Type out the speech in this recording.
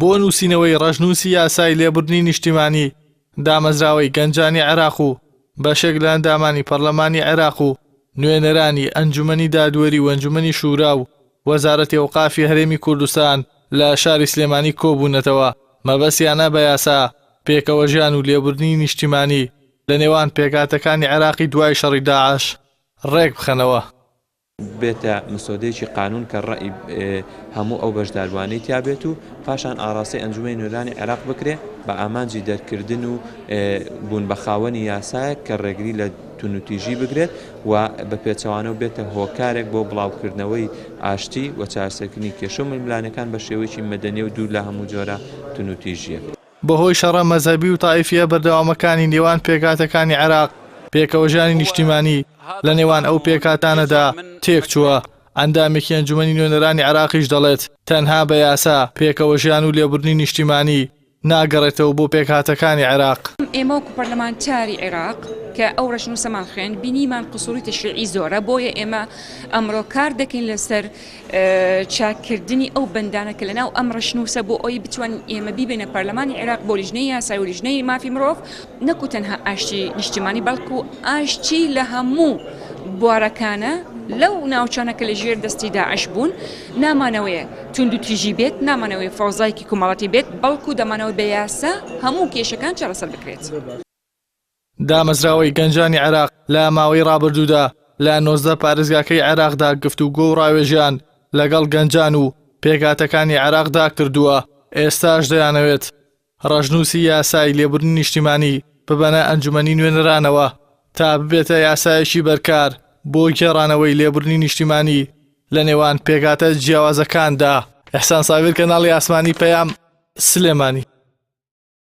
بۆ نووسینەوەی ڕەشنووسی یاسای لێبوردنی نیشتیمانی، دامەزراوەی گەنجانی عێراق و بەشێک لە ئەندامانی پەرلەمانی عێراق و نوێنەرانی ئەنجومەنی دادوەری و ئەنجومەنی شورا و وەزارەتی ئەوقافی هەرێمی کوردستان لە شاری سلێمانی کۆبوونەتەوە، مەبەستیانە بە یاسا پێکەوەژیان و لێبوردنی نیشتیمانی لە نێوان پێکهاتەکانی عێراقی دوای شەڕی داعش ڕێکبخەنەوە. بێتە مسۆدەیەکی قانوون کە ڕەئی هەموو ئەو بەشداربووانەی تیا بێت و پاشان ئاڕاستەی ئەنجومەنی نوێنەرانی عێراق بکرێ بە ئامانجی دەرکردن و بوون بە خاوەنی یاسایەک کە ڕێگری لە توندوتیژی بگرێت و بە پێچەوانەوە بێتە هۆکارێک بۆ بڵاوکردنەوەی ئاشتی و چارەسەرکردنی کێشە و ململانێکان بە شێوەیەکی مەدەنی و دوور لە هەموو جۆرە توندوتیژییەک. بەهۆی شەڕە مەزهەبی و تائیفییە بەردەوامەکانی نێوان پێکهاتەکانی عێراق، پێکەوەژیانی نیشتیمانی لە نێوان ئەو پێکهاتانەدا تێکچووە، ئەندامێکی ئەنجومەنی نوێنەرانی عێراقیش دەڵێت، تەنها بە یاسا پێکەوەژیان و لێبوردنی نیشتیمانی ناگەڕێتەوە بۆ پێکهاتەکانی عێراق. ئێمە وەکو پەرلەمانتاری عێراق کە ئەو ڕەشنووسەمان خوێند بینیمان قسووری تەشریعی زۆرە، بۆیە ئێمە ئەمڕۆ کار دەکەین لەسەر چاککردنی ئەو بەندانە کە لەناو ئەم ڕەشنووسە بۆ ئەوەی بتوانین ئێمە بیبەینە پەرلەمانی عێراق بۆ لیژنەی یاسای و لیژنەی مافی مرۆڤ نەکو تەنها ئاشتی نیشتیمانی بەڵکو ئاشتی لە هەموو بوارەکانە لەو ناوچانە کە لە ژێر دەستی داعش بوون نامانەوەیە توندوتیژی بێت نامانەوەی فەوزایکی کۆمەڵاتی بێت بەڵکو دەمانەوە بە یاسا هەموو کێشەکان چارەسەر بکرێت. دامەزراوەی گەنجانی عێراق لە ماوەی ڕابردوودا لە 19 پارێزگاکەی عێراقدا گفتوگۆ و ڕاوێژیان لەگەڵ گەنجان و پێکهاتەکانی عێراقدا کردووە، ئێستاش دەیانەوێت ڕەشنووسی یاسای لێبوردنی نیشتیمانی ببەنە ئەنجومەنی نوێنەرانەوە تا ببێتە یاسایەکی بەرکار بۆ گێڕانەوەی لێبوردنی نیشتیمانی لە نێوان پێکهاتە جیاوازەکاندا. ئیحسان سابیر، کەناڵی ئاسمانی پەیام، سلێمانی.